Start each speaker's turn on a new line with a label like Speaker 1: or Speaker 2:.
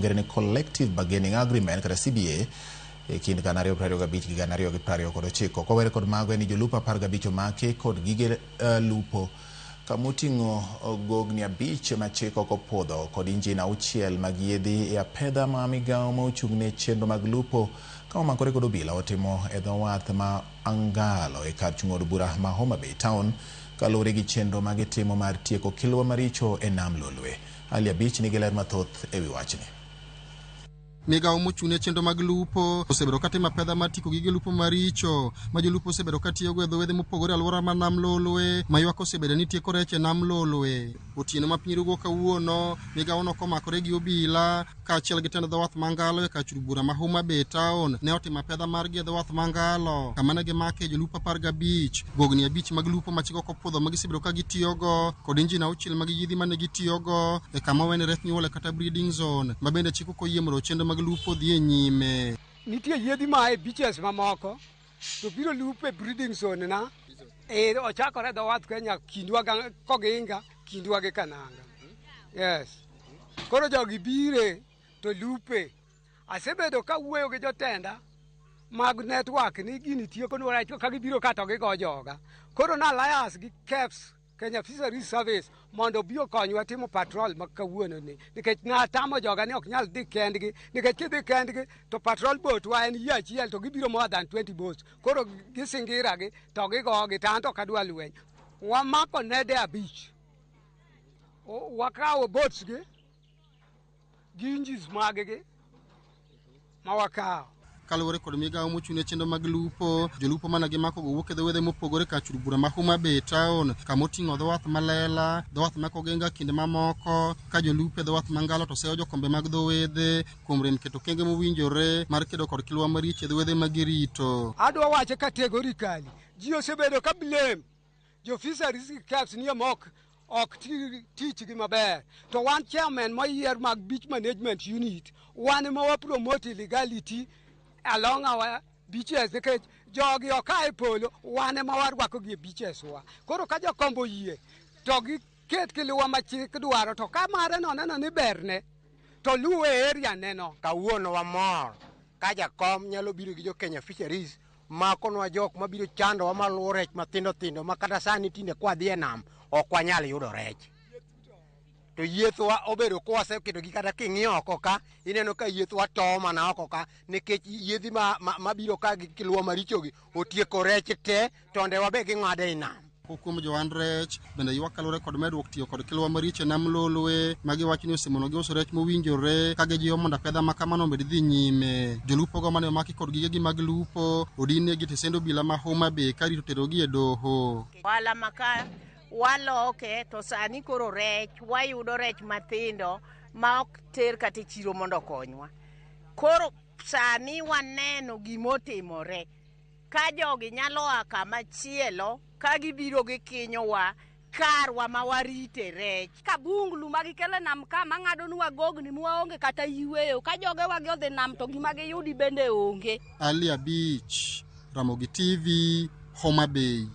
Speaker 1: ngere ni Collective Bargaining Agreement kata CBA e kind 2025 gi 2029. Kowere kod mago en ni jolupo 15 omaki kod gige lupo kamoting'o gogni 5 ma chik ok opuodho kod injin 6 mag yiedhi e apedha ma migawo ma ochung' ne chenro mag lupo ka omakore kod obila otimo e dho wath ma Angalo e kar chung' od bura ma Homa Bay Town kaluwore gi chenro ma gitimo mar tieko kilwa maricho e nam Lolwe. Ali Abich nigi ler mathoth e wi wachni.
Speaker 2: Migawo mochung' ne chenro mag lupo osebedo katimo apedha mar tieko gige lupo maricho ma jolupo osebedo katiyogo e dho wedhe mopogore alwora mar nam Lolwe ma ywak osebedo ni tieko rech e nam Lolwe. Otieno ma piny rugo kawuono, migawono komakore gi obila kaachiel gi tend dho wath Mangalo e kar chul bura ma Homa Bay Town ne otimo apedha margi e dho wath Mangalo kama ne gimake jolupo 15, gogni 5 mag lupo ma chik ok opuodho ma gisebedo ka gitiyogo kod injin 6 mag yiedhi mane gitiyogo e kama owene rech nyuole kata breeding zone ma bende chik ok oyie mondo chenro mag lupo dhi e nyime.
Speaker 3: Nitie yiedhi ma e beaches mamoko to biro lupo e breeding zone na e ochakore dho wath Kenya kindwa Koginga kindwa gi Kananga. Yes. Koro jogi bire to lupe. Asebedo ka wuoyo gi jotenda mag network ni gini tiekonwa rach ka gibiro ka to gigo joga. Koro na alliance gi KEBS, Kenya Fisheries Service, mondo obi okonywa timo patrol ma kawuono ni. Nikech natamo joga ni ok nyal dhi kendgi, nikech kidhi kendgi to patrol boat wa en yie achiel to gibiro more than 20 boats. Koro gisingira gi to gigogi to an to ok adwa lweny. Wamako nede 5. Wakawo boats gi gi engines mag gi ma wakawo.
Speaker 2: Kaluwore kod migawo mochung' ne chenro mag lupo, jolupo mane gimako go wuok e dho wedhe mopogore kar chul bura ma Homa Bay Town, kama oting'o dho wath Malela, dho wath ma Koginga kinde mamoko, ka jolupo e dho wath Mangalo to seyo jokombe mag dho wedhe kuom rem keto okenge mowinjore mar kedo kod kilwa maricho e dho wedhe ma girito.
Speaker 3: Adwa wache categorically, ji osebedo ka blame jo fisheries gi KEBS ni mok ok tich gi maber, to wan chairman moyier mag beach management unit wan ema wa promote illegality along our beaches, nikech jogi ok a e polo, wan ema warwako gi e beaches wa. Koro ka jokombo oyie to giket kiluwa ma chik dwaro, to ka mare no neno ni berne to luwe e area neno.
Speaker 4: Kawuono wamor ka jakom nyalo biro gi jo Kenya Fisheries makonwa jok mabiro chandowa maluwo rech mathindo thindo ma kata sani tinde kwadhi e nam ok wanyal yudo rech. To yiethwa obedo kwaseketogi kata king'iyo oko ka ineno ka yiethwa towo mana oko ka nikech yiedhi mabiro ka gi kiluwa marichogi otieko rech te, tondewa be ging'ado ei nam.
Speaker 2: Moko kuom johand rech bende ywak kaluwore kod medruok tiyo kod kilwa maricho e nam Lolwe ma giwacho ni osemonogi uso rech mowinjore ka gijiwo mondo apedha ma kamano omed dhi nyime. Jolupo go mane omaki kod gigegi mag lupo odin negi e tesend obila ma Homa Bay ka rito terogi e doho.
Speaker 5: Ohala ma ka waloke to sani koro rech wayudo rech mathindo ma ok ter kata e chiro mondo okonywa. Koro sani waneno gimotimore ka jogi nyalo a kama chielo ka gibiro gikinyowa karwa ma warite rech.
Speaker 6: Kabunglu ma gikelo e nam ka mang'adonwa gogni mwaonge kata yweyo ka jogewa gi odhi nam to gima giyudi bende onge.
Speaker 2: Ali Abich, Ramogi TV, Homa Bay.